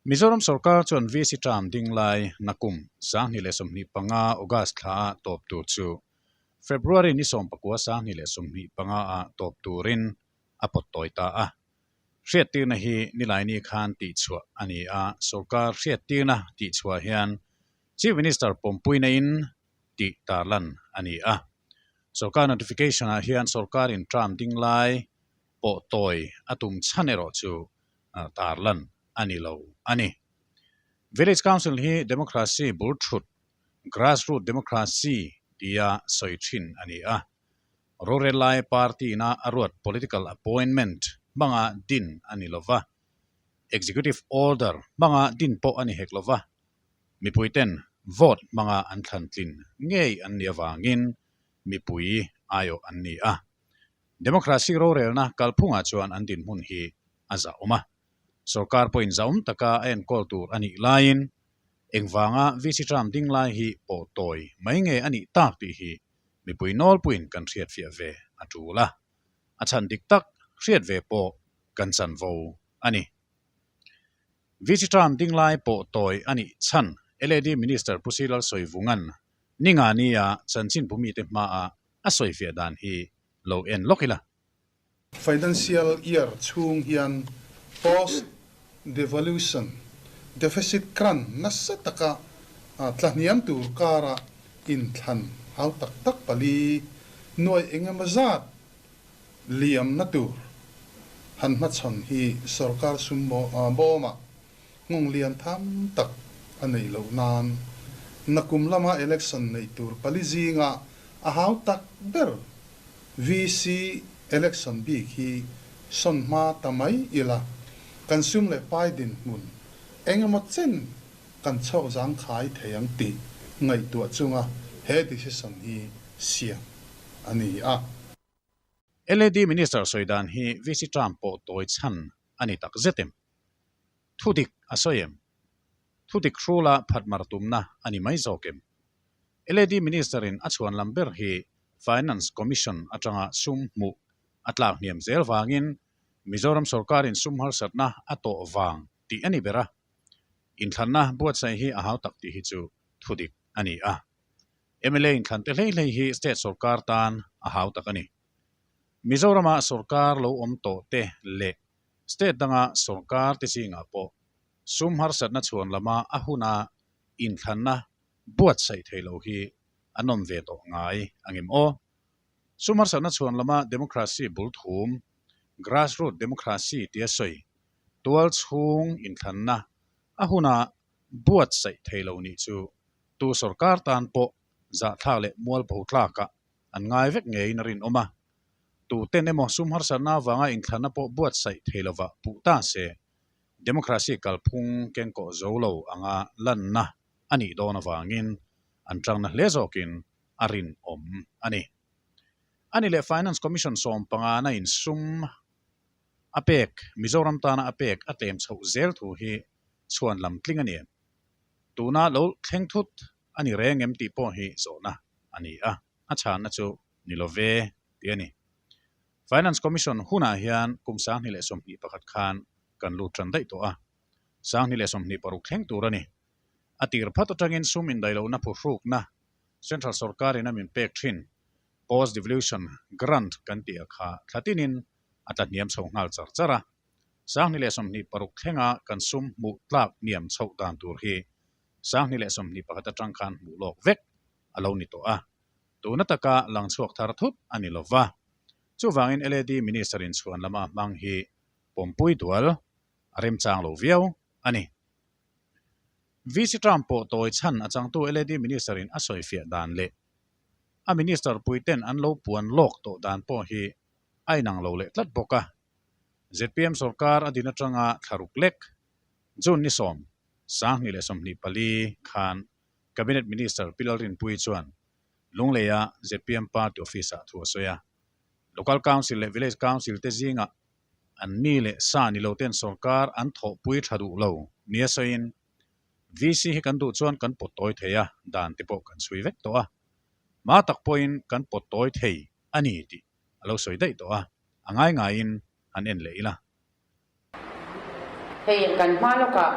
Mizoram sorkar chuan VC term ding lai nakum 2025 August thla a tawp tur chu February ni 19 2025 ah tawp turin a pawt tawi ta a. Hriattirna hi Nilaini khan tihchhuah a ni a, sorkar hriattirna tihchhuah hian Chief Minister pawmpuina in tih tarlan a ni a. Sorkar notification ah hian sorkar in term ding lai pawh tawi a tum chhan erawh chu tarlan a ni lo a ni. Village Council hi democracy bul thut, grassroot democracy, tia sawi thin a ni a. Rorel lai party ina a ruat political appointment hmanga din a ni lo va, executive order hmanga din pawh a ni hek lo va, mipuiten vote hmanga an thlan tlin ngei an nih avangin mipui aiawh an ni a. Democracy rorelna kalphungah chuan an dinhmun hi a zahawm a. Sorkar pawhin zahawm taka a enkawl tur a nih laiin engvanga VC term ding lai hi pawh tawi mai nge a nih tak tih hi mipui nawlpuiin kan hriatfiah ve a tul a. A chhan dik tak hriat ve pawh kan chanvo a ni. VC term ding lai pawh tawi a nih chhan LAD Minister Pu Silal Sawivunga'n Ningania chanchinbu mite hmaah a sawifiah dan hi lo en lawk ila. Financial year chhung hian post devaluation deficit kran nasa taka tlahniam tur kara inthlan hau tak tak pali nuai engemaw zat liamna tur han hmachhawn hi sorkar sum bawmah nghawng lian tham tak a neih loh nan nakum lama election neih tur pali zinga a hau tak ber VC election bik hi sawn hma ta mai ila kan sum leh pai dinhmun engemaw chen kan chhawk zangkhai thei ang tih ngaihtuah chunga he decision hi siam a ni a. LAD Minister sawi dan hi VC term pawh tawi chhan a ni tak zet em? Thudik a sawi em? Thudik hrula phatmar tumna a ni mai zawk em? LAD Minister in a chhuan lam ber hi Finance Commission atanga sum hmuh a tlak hniam zel vangin Mizoram sorkarin sum harsatna a tawh vang tih a ni ber a. Inthlanna buatsaih hi a hau tak tih hi chu thudik a ni a. Mla inthlan te hlei hlei hi state sorkar tan a hau tak a ni. Mizorama sorkar lo awm tawh te leh State danga sorkar te zingah pawh sum harsatna chhuan lama a huna inthlanna buatsaih thei lo hi an awm ve tawh ngai angem aw? Sum harsatna chhuan lama democracy bul thum, grassroot democracy tia sawi, tual chhung inthlanna a huna buatsaih thei lo nih chu tu sorkar tan pawh zahthlak leh mualbo tlakah an ngai vek ngeiin a rinawm a. Tuten emaw sum harsatna avanga inthlanna pawh buatsaih thei lovah puh ta se, democracy kalphung kengkawh zo lo anga lanna a nih dawn avangin an tangna hle zawkin a rinawm a ni. A ni leh Finance Commission sawmpangana in sum a pek, Mizoram tana a pek a tlem chhoh zel thu hi chhuan lam tling a ni em? Tuna lo thleng thut a ni reng em tih pawh hi zawhna a ni a, a chhanna chu ni lo ve tih a ni. Finance Commission hunah hian kum 2021 khan kan lut tan daih tawh a, 2026 thleng tur a ni. A tir phat atangin sum indaihlohna phuhrukna Central sorkarin a min pek thin Post Devolution Grant kan tih a kha thla tinin a tla hniam chho nghal char char a. 2026 thlenga kan sum hmuh tlak hniam chhoh dan tur hi 2021 atang khan hmuh lawk vek a lo ni tawh a. Tuna taka lang chhuak thar thut a ni lo va. Chuvangin LAD Minister in chhuan lama hmang hi pawmpui dual a remchang lo viau a ni. VC term pawh tawi chhan a changtu LAD Minister in a sawifiah dan leh a Minister puiten an lo puan lawk tawh dan pawh hi a inang lo leh tlat bawk a. Zpm sorkar a din atanga thlaruk lek June ni sawm, 2024 khan Cabinet Minister Pi Lalrinpuii chuan Lungleia zpm Party Office-ah thu a sawi a. Local Council leh Village Council te zingah an mi leh sa ni lo ten sorkar an thawhpui tha duh lo nia sawiin, VC hi kan duh chuan kan pawt tawi thei a, dan te pawh kan chhui vek tawh a. Hma tak pawhin kan pawt tawi thei a ni tih a lo sawi daih tawh a, a ngai ngaiin han en leh ila. Hei kan hma lawkah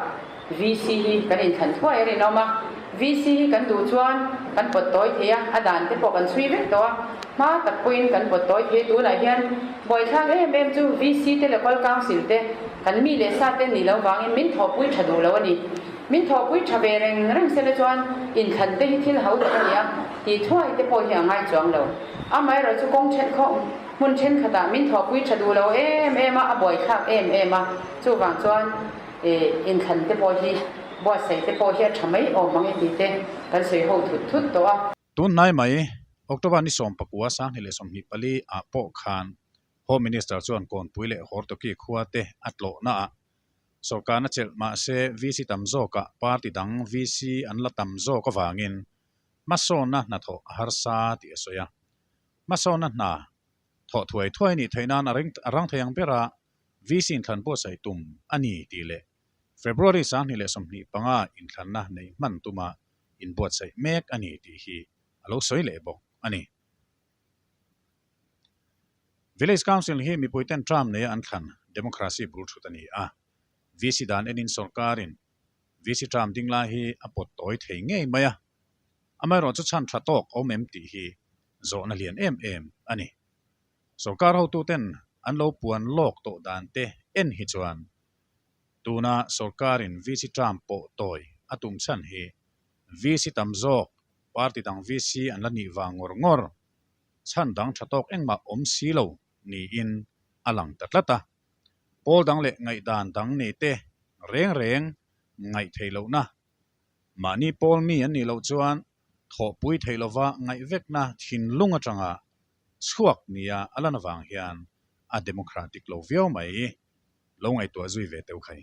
VC hi kan inthlan thuai a rinawm a, VC hi kan duh chuan kan pawt tawi thei a, a dan te pawh kan chhui vek tawh a, hma tak pawhin kan pawt tawi thei a, tunah hian buaithlak em em chu VC te Local Council te kan mi leh sa te nih loh vangin min thawhpui tha duh lo a ni. Min thawhpui tha ve reng reng sela chuan inthlan te hi thil ho tak a ni a, tih thuai te pawh hi a ngai chuang lo. Amaherawhchu kawng then khawh hmun thenkhatah min thawhpui tha duh lo em em a, a buaithlak em em a, chuvang chuan inthlan te pawh hi buatsaih te pawh hi a tha mai awm ang e tih te kan sawi ho thut thut tawh a. Tunhnai mai, October ni 11 2024 ah pawh khan Home Minister chuan Kawnpui leh Hortoki khua te a tlawhna ah Sawrkarna chelh mahse VC tam zawkah party dang VC an la tam zawk avangin hmasawnna hnathawh a harsa tih a sawi a. Hmasawnna hna thawh thuai thuai nih theih nan a rang thei ang bera VC inthlan buatsaih tum a ni tih leh February 2025 inthlanna neih hman tuma inbuatsaih mek a ni tih hi a lo sawi leh bawk a ni. Village Council hi mipuiten term neia an thlan democracy bul thut a ni a. VC dan enin sawrkarin VC term ding lai hi a pawt tawi thei ngei mai a. Amaherawh chu chhan tha tawk awm em tih hi zawhna lian em em a ni. Sawrkar hotuten an lo puan lawk tawh dan te en hi chuan tuna sawrkarin VC term pawh tawi a tum chhan hi VC tam zawk party dang VC an la nih vang ngawr ngawr chhan dang tha tawk engmah awm si lo niin a lang ta tlat a. Pawl dang leh ngaihdan dang nei te reng reng ngaih theih lohna, mahni pawl mi an nih loh chuan thawhpui theih lova ngaih vekna thinlung atanga chhuak nia a lan avang hian a democratic lo viau mai. Lo ngaihtuah zui ve teuh khai.